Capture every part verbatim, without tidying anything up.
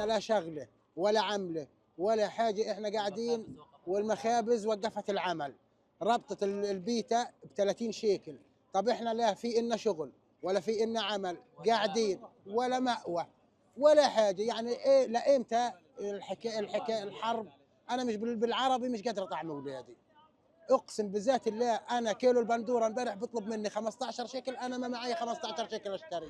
لا شغلة ولا عملة ولا حاجة، إحنا قاعدين والمخابز وقفت العمل. ربطت ال-، البيتا بثلاثين شيكل. طب إحنا لا في إلنا شغل ولا في إلنا عمل، قاعدين ولا مأوى ولا حاجة. يعني إيه لإمتى الحكا-، الحكا-، الحرب؟ أنا مش بال-، بالعربي مش قادر أطعم أولادي. أقسم بذات الله، أنا كيلو البندورة امبارح بطلب مني خمستاشر شيكل، أنا ما معي خمستاشر شيكل أشتريه.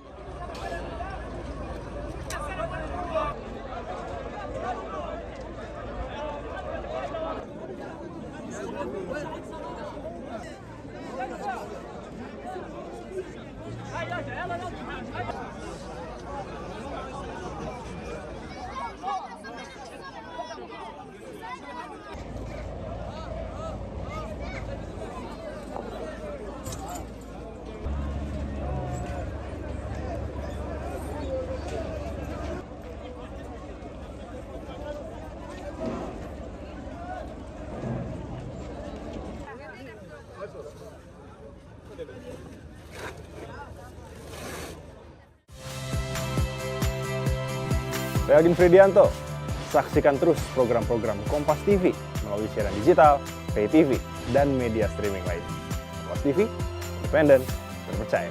Saya Agin Fridianto. Saksikan terus program-program Kompas T V melalui siaran digital, pay T V, dan media streaming lain. Kompas T V, independen, terpercaya.